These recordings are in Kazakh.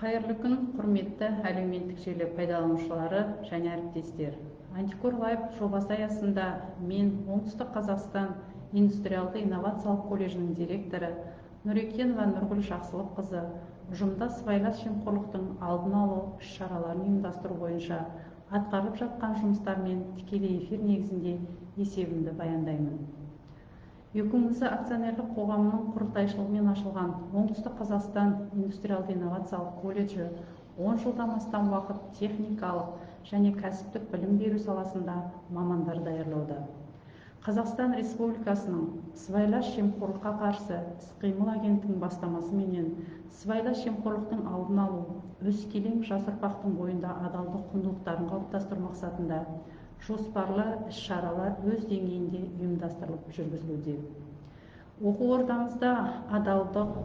Қайырлы күн, құрметті әлеуметтік желі пайдаланушылары және әріптестер. Антикор Лайв жобасы аясында мен Оңтүстік Қазақстан индустриалды инновациялық колледжінің директоры Нұрекенова Нұргүл Жақсылыққызы ұжымда сыбайлас жемқорлықтың алдын алу іс-шараларын ұйымдастыру бойынша атқарылып жатқан жұмыстармен тікелей эфир негізінде есебімді баяндаймын. ЮКМЗ акционерлік қоғамының құрылтайшылығымен ашылған Оңтүстік Қазақстан индустриалды инновациялық колледжі 10 жылдан астам уақыт техникалық және кәсіптік білім беру саласында мамандар даярлауда. Қазақстан Республикасының сыбайлас жемқорлыққа қарсы іс-қимыл агенттігінің бастамасыменен сыбайлас жемқорлықтың алдын алу, өскелең жас ұрпақтың бойында адалдық құндылықтарын қалыптастыру мақсатында жоспарлы іс-шаралар өз деңгейінде ұйымдастырылып жүргізілуде. Оқу ордамызда адалдық,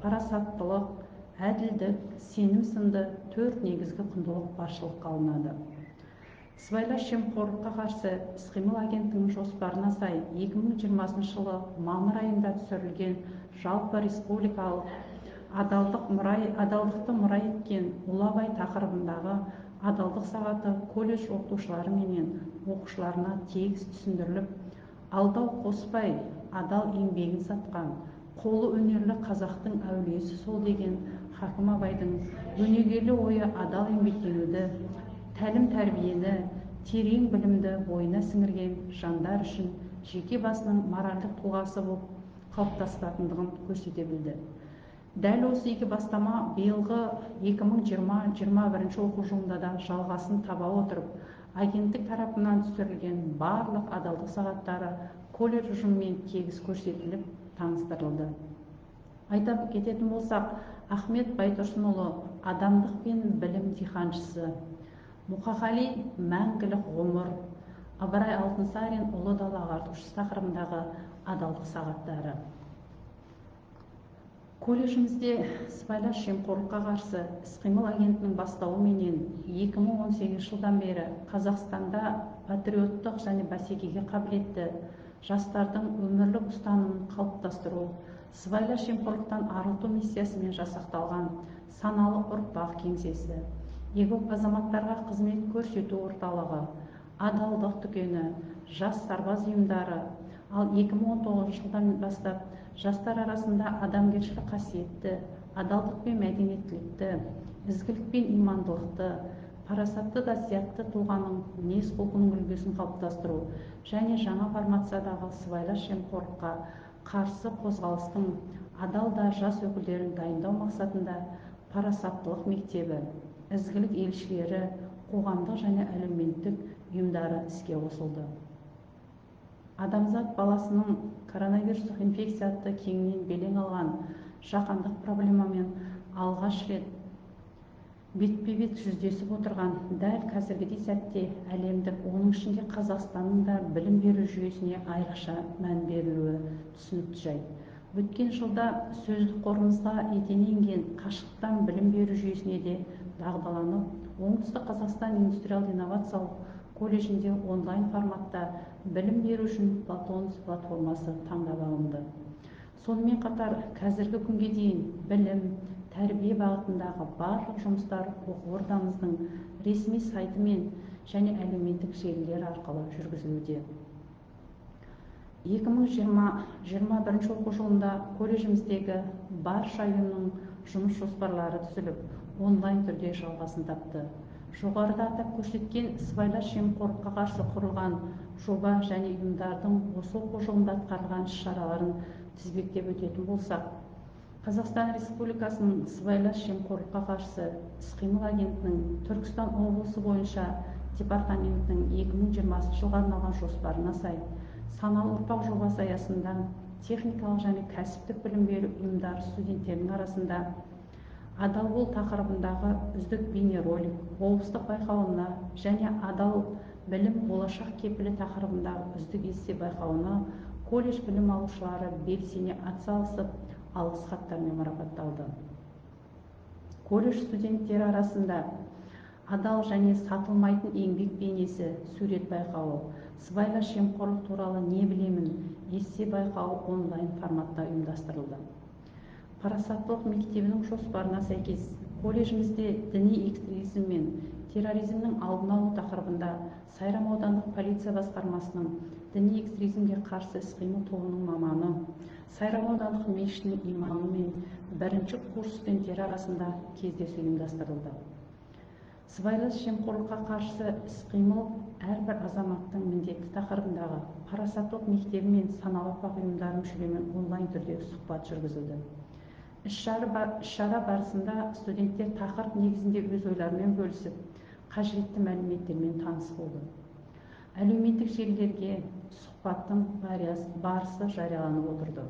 парасаттылық, әділдік, сенім сынды төрт негізгі құндылық басшылыққа алынады. Сыбайлас жемқорлыққа қарсы іс-қимыл агенттігінің жоспарына сай 2020 жылы мамыр айында түсірілген жалпы республикалық адалдықты мұра еткен Ұлы Абай тақырыбындағы адалдық сағаты колледж оқытушылары менен оқушыларына тегіс түсіндіріліп, алдау қоспай адал еңбегін сатқан, қолы өнерлі қазақтың әулиесі сол деген Хакім Абайдың өнегелі ойы адал еңбектенуді, тәлім-тәрбиені, терең білімді бойына сіңірген жандар үшін жеке басының моральдық тұлғасы болып қалыптасатындығын көрсете білді. Дәл осы игі бастама биылғы 2020-21 оқу жылында да жалғасын таба отырып, агенттік тарапынан түсірілген барлық адалдық сағаттары колледж ұжымымен тегіс көрсетіліп, таныстырылды. Айта кететін болсақ, Ахмет Байтұрсынұлы адамдық пен білім диханшысы, Мұқағали мәңгілік ғұмыр, Ыбырай Алтынсарин ұлы дала ағартушысы тақырыбындағы адалдық сағаттары. Колледжімізде сыбайлас жемқорлыққа қарсы іс-қимыл агентінің бастауыменен 2018 жылдан бері Қазақстанда патриоттық және бәсекеге қабілетті жастардың өмірлік ұстанымын қалыптастыру, сыбайлас жемқорлықтан арылту миссиясымен жасақталған саналы ұрпақ кеңсесі, егов азаматтарға қызмет көрсету орталығы, адалдық дүкені, жас сарбаз ұйымдары, ал 2019 жылдан бастап жастар арасында адамгершілік қасиетті, адалдық пен мәдениеттілікті, ізгілік пен имандылықты, парасатты да зиятты тұлғаның мінез-құлқының үлгісін қалыптастыру және жаңа формациядағы сыбайлас жемқорлыққа қарсы қозғалыстың адал да жас өкілдерін дайындау мақсатында парасаттылық мектебі, ізгілік елшілері, қоғамдық және әлеуметтік ұйымдары іске қосылды. Адамзат баласының коронавирустық инфекция атты кеңінен белең алған жаһандық проблемамен алғаш рет бетпе-бет жүздесіп отырған дәл қазіргідей сәтте әлемдік, оның ішінде Қазақстанның да білім беру жүйесіне айрықша мән берілуі түсінікті жайт. Өткен жылда сөздік қорымызға етене енген қашықтан білім беру жүйесіне де дағдаланып, Оңтүстік Қазақстан индустриалды инновациялық колледжінде онлайн форматта білім беру үшін Платонус платформасы таңдап алынды. Сонымен қатар қазіргі күнге дейін білім, тәрбие бағытындағы барлық жұмыстар оқу ордамыздың ресми сайтымен және әлеуметтік желілер арқылы жүргізілуде. 2020-21 оқу жылында колледжіміздегі барша ұйымның жұмыс жоспарлары түзіліп, онлайн түрде жалғасын тапты. Жоғарыда атап көрсеткен сыбайлас жемқорлыққа қарсы құрылған жоба және ұйымдардың осы оқу жылында атқарылған іс-шараларын тізбектеп өтетін болсақ, Қазақстан Республикасының сыбайлас жемқорлыққа қарсы іс-қимыл агентінің Түркістан облысы бойынша департаментінің 2020 жылға арналған жоспарына сай саналы ұрпақ жобасы аясында техникалық және кәсіптік білім беру ұйымдары студенттерінің арасында адал бол тақырыбындағы үздік бейнеролик облыстық байқауына және адал білім болашақ кепілі тақырыбындағы үздік эссе байқауына колледж білім алушылары белсене атсалысып, алғыс хаттармен марапатталды. Колледж студенттері арасында адал және сатылмайтын еңбек бейнесі сурет байқауы, сыбайлас жемқорлық туралы не білемін эссе байқауы онлайн форматта ұйымдастырылды. Парасаттылық мектебінің жоспарына сәйкес Колледжімізде діни экстремизм мен терроризмнің алдын алу тақырыбында Сайрам аудандық полиция басқармасының діни экстремизмге қарсы іс-қимыл тобының маманы, Сайрам аудандық мешітінің имамы мен бірінші курс студенттері арасында кездесу ұйымдастырылды. Сыбайлас жемқорлыққа қарсы іс-қимыл әрбір азаматтың міндеті тақырыбындағы парасаттылық мектебі мен саналы ұрпақ ұйымдары мүшелерімен онлайн түрде сұхбат жүргізілді. Іс-шара барысында студенттер тақырып негізінде өз ойларымен бөлісіп, қажетті мәліметтермен таныс болды. Әлеуметтік желілерге сұхбаттың барысы жарияланып отырды.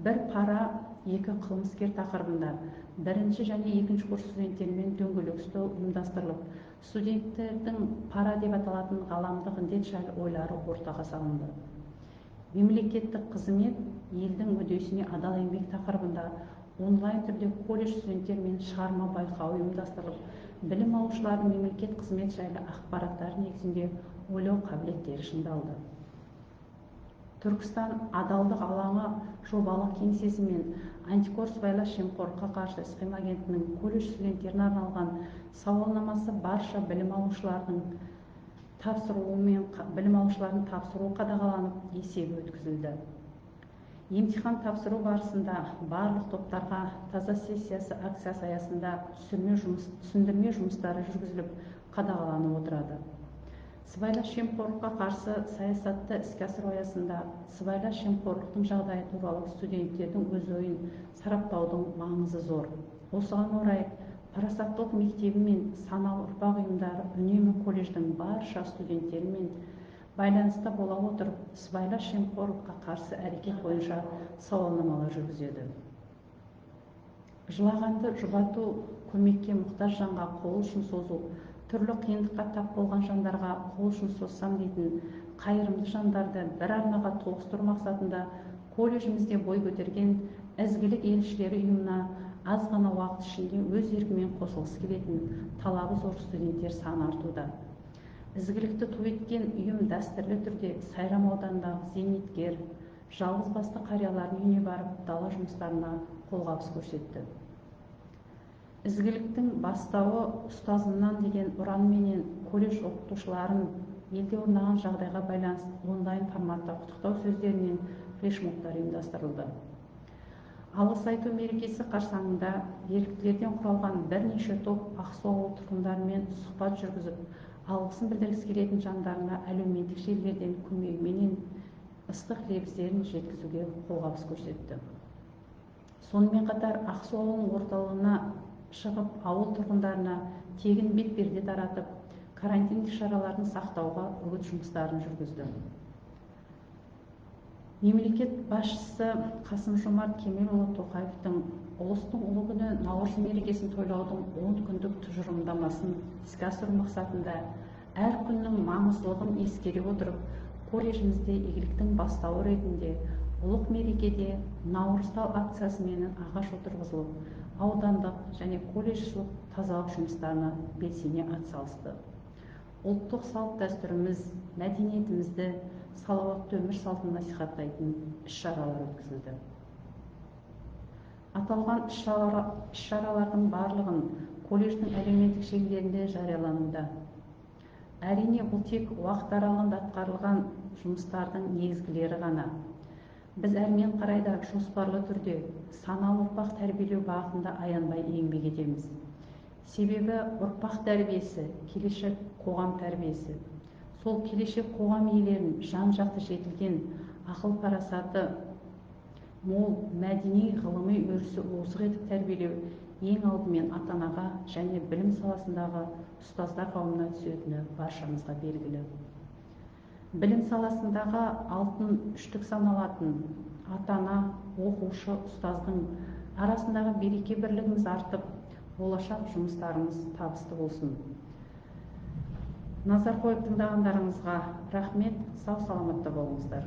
Бір пара, екі қылмыскер тақырыбында бірінші және екінші курс студенттерімен дөңгелек үстел ұйымдастырылып, студенттердің пара деп аталатын ғаламдық індет жайлы ойлары ортаға салынды. Мемлекеттік қызмет елдің мүддесіне адал еңбек тақырыбында онлайн түрде колледж студенттерімен шығарма байқауы ұйымдастырылып, білім алушылардың мемлекет қызмет жайлы ақпараттар негізінде ойлау қабілеттері шыңдалды. Түркістан адалдық алаңы жобалық кеңсесі мен антикор сыбайлас жемқорлыққа қарсы іс-қимыл агенттігінің колледж студенттеріне арналған сауалнамасы барша білім алушылардың тапсыруымен білім алушылардың тапсыруы қадағаланып, есебі өткізілді. Емтихан тапсыру барысында барлық топтарға таза сессиясы акциясы аясында түсіндірме жұмыстары жүргізіліп, қадағаланып отырады. Сыбайлас жемқорлыққа қарсы саясатты іске асыру аясында сыбайлас жемқорлықтың жағдайы туралы студенттердің өз ойын сараптаудың маңызы зор. Осыған орай парасаттылық мектебі мен саналы ұрпақ ұйымдары үнемі колледждің барша студенттерімен байланыста бола отырып, сыбайлас жемқорлыққа қарсы әрекет бойынша сауалнамалар жүргізеді. Жылағанды жұбату, көмекке мұқтаж жанға қол ұшын созу, түрлі қиындыққа тап болған жандарға қол ұшын созсам дейтін қайырымды жандарды бір арнаға тоғыстыру мақсатында колледжімізде бой көтерген ізгілік елшілері ұйымына аз ғана уақыт ішінде өз еркімен қосылғысы келетін талабы зор студенттер саны артуда. Ізгілікті ту еткен ұйым дәстүрлі түрде Сайрам ауданындағы зейнеткер, жалғыз басты қариялардың үйіне барып, дала жұмыстарына қолғабыс көрсетті. Ізгіліктің бастауы ұстазымнан деген ұранменен колледж оқытушыларын елде орнаған жағдайға байланысты онлайн форматта құттықтау сөздерінен флешмобтар ұйымдастырылды. Алғыс айту мерекесі қарсаңында еріктілерден құралған бірнеше топ Ақсу ауыл тұрғындарымен сұхбат жүргізіп, алғысын білдіргісі келетін жандарына әлеуметтік желілерден көмегіменен ыстық лебіздерін жеткізуге қолғабыс көрсетті. Сонымен қатар Ақсу ауылының орталығына шығып, ауыл тұрғындарына тегін бетперде таратып, карантиндік шараларын сақтауға үгіт жұмыстарын жүргізді. Мемлекет басшысы Қасым-Жомарт Кемелұлы Тоқаевтың ұлыстың ұлы күні Наурыз мерекесін тойлаудың 10 күндік тұжырымдамасын іске асыру мақсатында әр күннің маңыздылығын ескере отырып, колледжімізде игіліктің бастауы ретінде ұлық мерекеде Наурыз тал акциясыменен ағаш отырғызылып, аудандық және колледжшілік тазалық жұмыстарына белсене атсалысты. Ұлттық салт дәстүріміз, мәдениетімізді, салауатты өмір салтын насихаттайтын іс-шаралар өткізілді. Аталған іс-шаралардың барлығын колледждің әлеуметтік желілерінде жариялануда. Әрине, бұл тек уақыт аралығында атқарылған жұмыстардың негізгілері ғана. Біз әрмен қарай да жоспарлы түрде саналы ұрпақ тәрбиелеу бағытында аянбай еңбек етеміз. Себебі ұрпақ тәрбиесі, келешек қоғам тәрбиесі. Сол келешек қоғам иелерін жан-жақты жетілген, ақыл парасаты мол, мәдени ғылыми өрісі озық етіп тәрбиелеу ең алдымен ата-анаға және білім саласындағы ұстаздар қауымына түсетіні баршамызға белгілі. Білім саласындағы алтын үштік саналатын ата-ана, оқушы, ұстаздың арасындағы береке бірлігіміз артып, болашақ жұмыстарымыз табысты болсын. Назар қойып тыңдағандарыңызға рахмет, сау саламатта болыңыздар.